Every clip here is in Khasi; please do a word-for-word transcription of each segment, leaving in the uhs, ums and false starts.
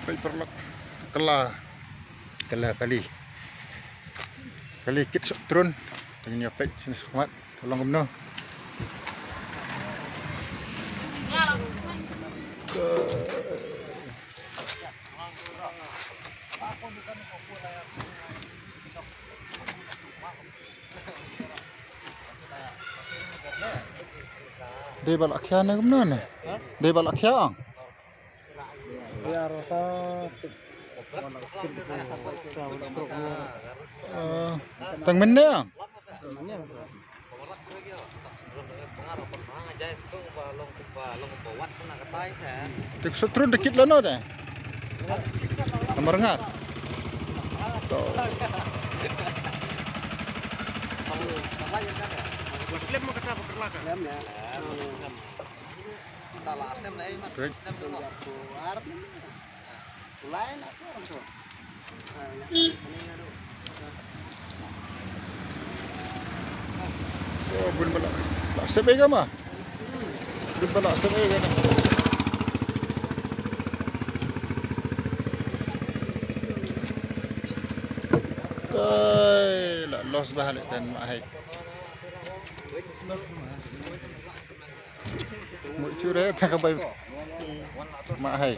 Peit paralok. Kylla. Kylla kali. Kali kit suk trun. Tang ïa peit sini sukmat. Tolong kumno. Dei ba la khia ne kumno ne? Dei ba la khia ang? Eh, tang mynne ang? Te suk trun da kit lano de. Namar ngat. To. Slem mo kata ba kylla ka. Slem ya. Kata la slem na ei mat. Slem mo. Tulai na ko orang tu. Oh, bun ba la, la sep ïa ka ma. Bun ba la sep ïa ka na. Ai, la los ba halik kan ma hai. Mu chure ta ka bai. Ma hai.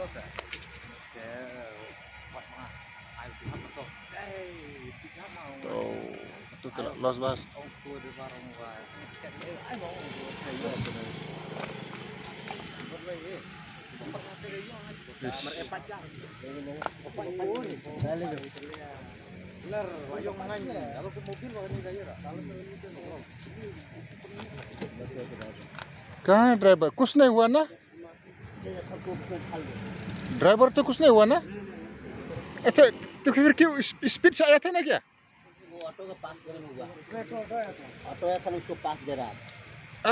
To, to ka la los bas. Ka driver, kus ne wana? Driver to kus ne wana? Acha, to phir ki speed sa aaya tha na kya? वो ऑटो का पास करे में हुआ। ऑटो है, खाली उसको पास दे रहा है।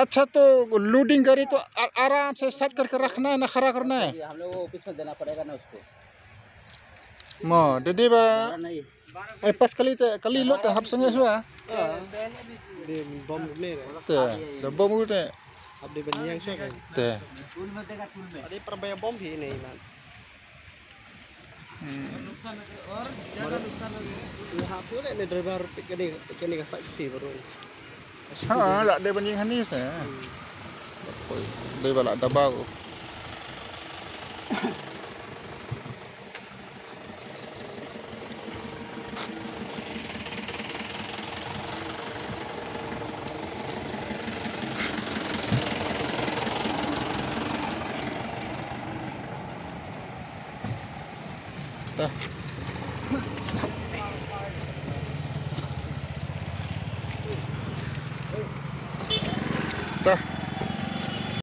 अच्छा, तो लोडिंग गाड़ी तो आ-, आराम से सेट करके रखना है ना, खड़ा करना है। ये हम लोग को ऑफिस में देना पड़ेगा ना उसको। Mo, dei ba. नहीं। Ai pas kali te, kali lut te hap sanga swa. Dei bom ne. Te, dei bom ne. Hap dei ban ïeng swa. Te. टूल में देगा, टूल में। अरे पर भैया बम भी नहीं मान। Hmm. Ïa hap tu le ne driver peit kane, peit kane ka side safety baroh. Ha, la dei ban ïeng hangne sa. Dei ba la da bau. Ta. Ta.